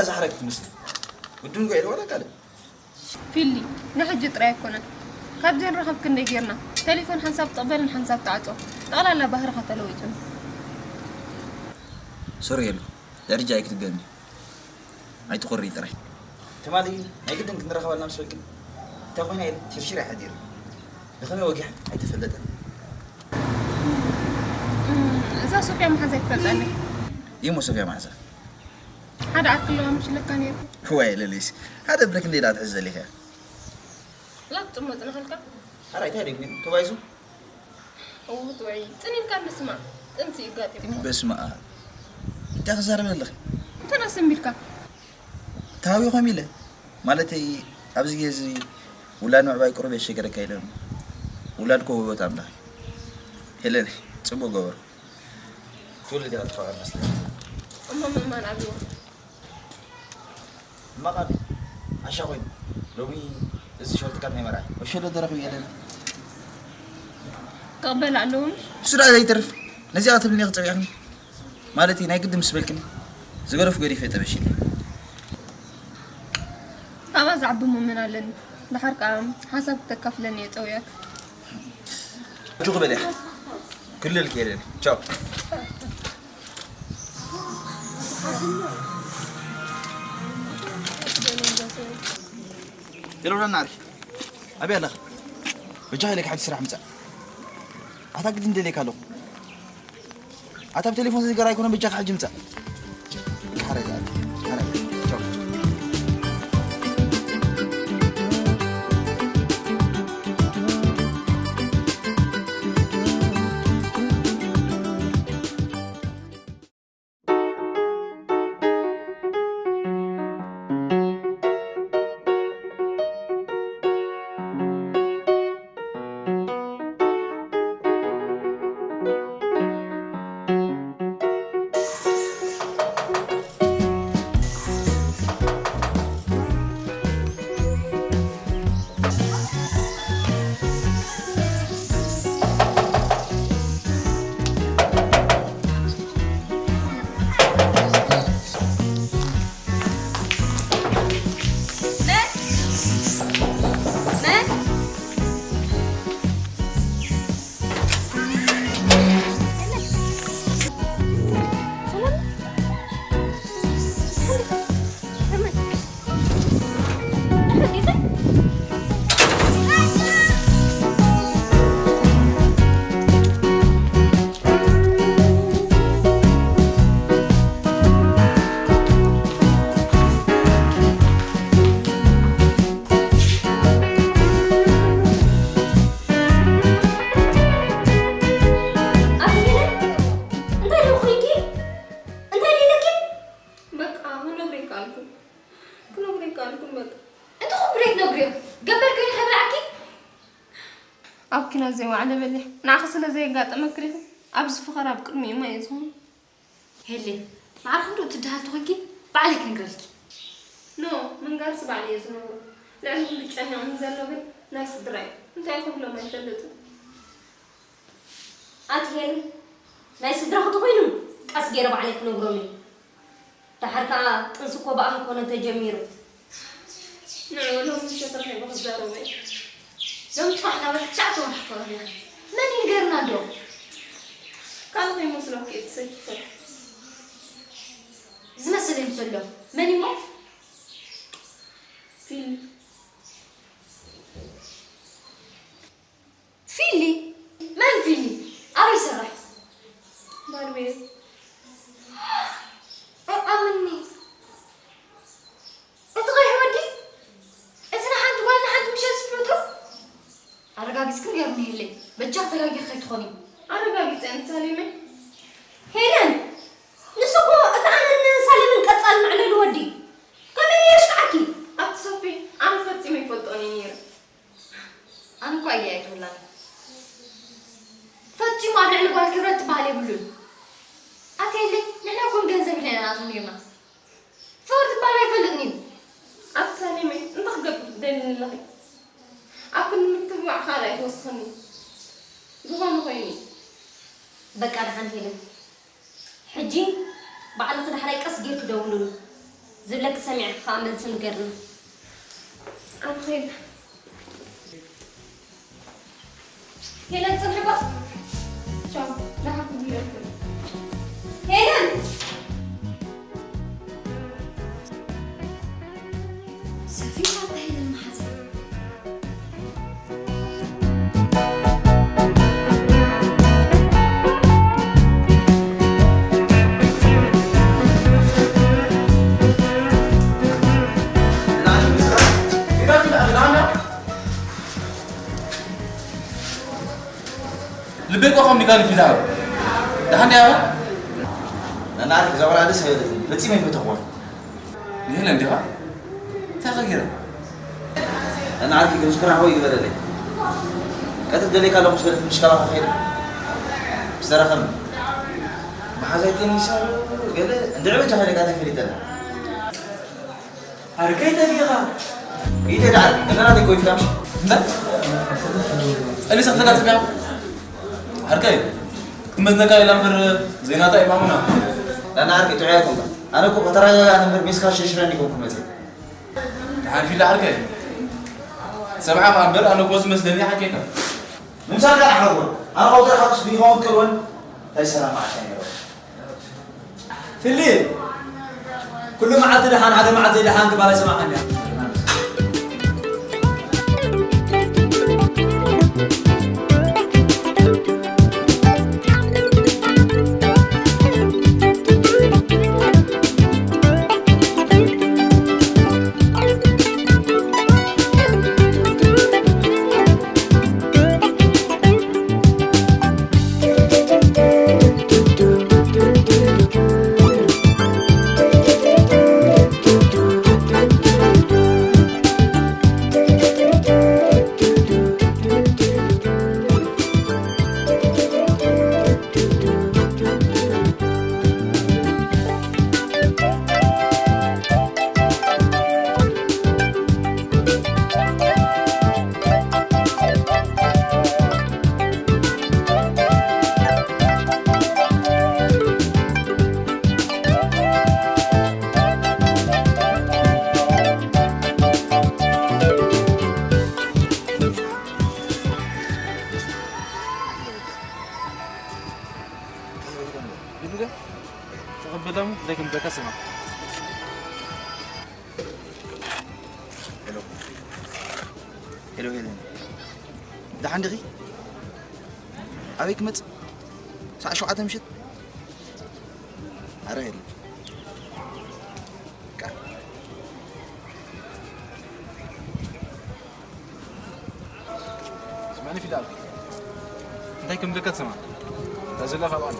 እዛ ሓረግ ትመስል። ውድን ጎይ ወላ ካልእ። ፊሊ፣ ንሕጂ ጥራይ ኣይኮነን። ካብ ዘይንራኸብ ክንደይ ጌርና። ቴሌፎን ሓንሳብ ትቕበልን ሓንሳብ ትዓጾ። ጠቕላላ ባህርኻ ተለዊጡኒ። ሶሪ የሉ። ደረጃ ኣይክትገኒ። ኣይትኾሪ ጥራይ። ትማሊ ናይ ግድን ክንራኸበልና ምስ በልክን፣ እንታይ ኮይና ኢለ ሽርሽር እየ ሓዲረ። ብኸመይ ወጊሓ ኣይተፈለጠን። እዛ ሶፍያ መሓዛ ኣይትፈልጣኒ። እሞ ሶፍያ መሓዛ? ሓደ ዓርኪ ኣለዋ ምሽ ኢለካ ነይሩ። ዋይ ለሊስ፣ ሓደ ብሬክ እንዴ ዳ ትሕዝ ዘሊኻ? ላብ ጽሞ ጽንሃልካ? ሓራይ እንታይ ደግ ተባይሱ? እውት ወይ ጽኒልካ እንስማ። ጥንሲ ይጋጢሙ። በስመ ኣብ። እንታይ ክዛረብ ዘለኺ? እንተና ስም ቢልካ? ታዊ ኾም ኢለ። ማለተይ ኣብዚ ግዜ እዚ ውላድ ምዕባይ ቅሩብ የሸገረካ ኢሎም። ውላድ ኮ ውህበት ኣምላኽ። ሄለን፣ ጽቡቕ ገበሩ። ትውልድ ኢኻ ትኸባር መስለኒ። እሞ ምእማን ኣብዎ። እማቓል ዓሻ ኮይኑ ሎሚ እዚ ሾርትካት ናይ መርዓ ወሸሎ ደረኽ እያለን። ክቕበል ኣለዎም። እሱ ደኣ ዘይተርፍ ነዚኣ ክትብልኒ ክጸቢቕኒ ማለት እዩ። ናይ ግዲ ምስ በልክኒ ዝገደፍ ገዲፈ ጠበሽኒ። ካብኣ ዝዓቢ ሙምን ኣለኒ። ድሓር ከኣ ሓሳብ ክተካፍለኒ እየ ጸውያክ። ጁ ክበል እያ። ክልል ከየለኒ። ቻው። የለውና ናሪ። ኣበይ ኣለኻ? በጃኻ ኢለካ ሓንቲ ስራሕ ምጻእ። ኣታ ግድን ደልየካ ኣለኹ። ኣታ ብቴሌፎን ዘይገራ ኣይኮነ በጃኻ ሕጂ ምጻእ። ሓረጋ፣ ሓረጋ። ቻው። ኣቲ ሄለን፣ እንታይ ደው ኮይንኪ? እንታይ ደለኪ? በቃ፣ ክነግረካ ኣልኩ። ክነግረካ ኣልኩ፣ በቃ። እንታይ ክብሬ ትነግርዮ? ገበር ከይኑ ከብልዓኪ? ኣብ ኪናት ዘይወዓለ በሊሕ። ንዓኺ ስለ ዘየጋጠመኪ ዲኺ? ኣብዚ ፈኸራ ኣብ ቅድሚኡ እማ እየ ዝኾን። ሄሌ፣ ማዕረ ክንድኡ ትድሃል ተኾንኪ፣ ባዕለይ ክነግረልኪ። ኖ፣ ምንጋርስ ባዕለይ እየ ዝነግሮ። ልዕሊ ኩሉ ጨኒቑኒ ዘሎ ግን ናይ ስድራይ። እንታይ ክብሎም ኣይፈልጥን። ኣቲ ሄሉ፣ ናይ ስድራኹ ተኾይኑ፣ ቀስ ገይረ ባዕለይ ክነግሮም እየ። ደሓር ከኣ ጥንሲ እኮ ብኣኺ ኮነ ተጀሚሩ። ንዑ፣ ሎሚ ምሸት ረኺበ ክዛረቦ እየ። ሎሚ ጽባሕ ናበል ትሽዓተ ወርሒ ክኾን እያ። መን ይንገርና እንዶ? ካልእ ከይመስለኪ እየ ተሰኪፈ። ዝመስል ይምሰሎ። መን እሞ? ፊል። ፊሊ? መን ፊሊ? ኣበይ ይሰርሕ? ባርቤ። ኣምኒ። እቲ ቀይሕ ወዲ? እቲ ንሓንቲ ጓል ንሓንቲ ምሸት ዝፍለጦ? ኣረጋጊጽክን ገርኒ የለይ። በጃ ተጋጊር ከይትኾኒ። ኣረጋጊጸ እንሳሌመ። ሄለን! ንሱ እኮ እቲ ኣነን ሳሌምን ቀጻል መዕለሊ ወዲ። ከመይ ነይርሽ ከዓኪ? ኣቲ ሶፊ፣ ኣነ ፈጺመ ይፈልጦን እየ ነይረ። ኣነ እኮ ኣየ ኣይትብላን። ፈጺሙ ኣብ ልዕሊ ጓል ክብረት ትበሃል የብሉን። ኣትየለይ፣ ንሕና እኮ ንገንዘብ ኢልና ኢና ናቶም ኔርና። ፍቕሪ ትበሃል ኣይፈልጥን እዩ። ኣቲ ሳሌመይ፣ እንታይ ክገብር ትደልኒ ኣለኺ? ኣብ ክንዲ ምትብባዕ ካልእ ኣይትወስኽኒ። ዝኾነ ኮይኑ እዩ። በቃ ደሓን ሄለን። ሕጂ ባዕልኺ ዳሕራይ ቀስ ጌርኪ ደውልሉ። ዝብለኪ ሰሚዐ ከዓ መልሲ ንገርኒ። ኣነ ኸይድ። ሄለን፣ ጽንሒ እባ። ቻው። ደሓን ክትብለኒ። ሄለን! ሰፊራ እታ ሄለን መሓዛ። ልበይ እኮ ከም ኒካል ፊት ኣሉ። ደሓን ድያ? ነናር ክዛወራ ደስ ኣይበለትን። ፈጺመ ኣይፈተኹዋን። ንሄለን ዲኻ? እንታይ ቀይረ? ነናር ግን ስራሕ ወይ ግበረለይ። ቀጥታ ደለይካ ኣለኹ ምስ በለት ምሽ ካባኻ ከይደ። ምስ ተራኸብና። መሓዛይ ቴኒስ ኣሉ ገለ እንድዒ በጃኻ ኢለ ቃታ ፈሊጠላ። ኣርከይ ጠፊኻ? ኢደ ደኣ፣ እነና ተጎይፍካ ምሽ? እንታይ? ጠኒሳ ክትጋጥም እያ? ዓርከይ፣ ክመዝነካ ኢላ እምበር ዘይናታ እዩ ማሙና። ናና ዓርከይ፣ ጥዑይ ኣይኮንካ። ኣነ እኮ ከተረጋጋእ እምበር ሜስካ ሸሽረኒ ይኮንኩ መፅእ። ደሓን ፊላ ዓርከይ። ሰብዓ ኸኣ እምበር ኣነ እኮ ዝመስለኒ ሓቂካ። ምምሳልካ ንሓጎ። ኣነ ኸው ተረኻብስ ብይኸውን ከልወን እንታይ ሰላም መዓልቲ ነይሩ። ፍሊ፣ ኩሉ መዓልቲ ደሓን፣ ሓደ መዓልቲ ዘይደሓን ክባል ኣይሰማዕካን እያ። ይብገ ተቐበላሙ ዘይክምበካ ስማ። ሄሎ። ሄሎ፣ ሄሎ። ደሓን ዲኺ? ኣበይ ክመጽእ? ሰዓት ሸውዓተ ምሽት? ኣረ የለን። በቃ። ስማዕኒ ፊዳ፣ እንታይ ከም ደካ ትሰማ? እታ ዘላ ካብ ኣላ።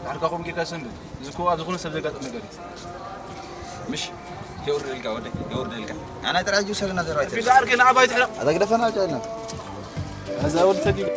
ዳሕርካ ከምኡ ጌርካ ሰንብድ። እዚ እኮ ኣብ ዝኾነ ሰብ ዘጋጥም ነገር እዩ። ምሽ፣ የውርደልካ ወደይ፣ የውርደልካ። ኣና ጥራይ ጁስ ኣለና ዘርባይ ፊዳ፣ ዓርከይ ንዓባ ኣይትሕረቕ። ኣታ ግደፈና፣ ጫልና። እዛ ወዲ ተዲቡ።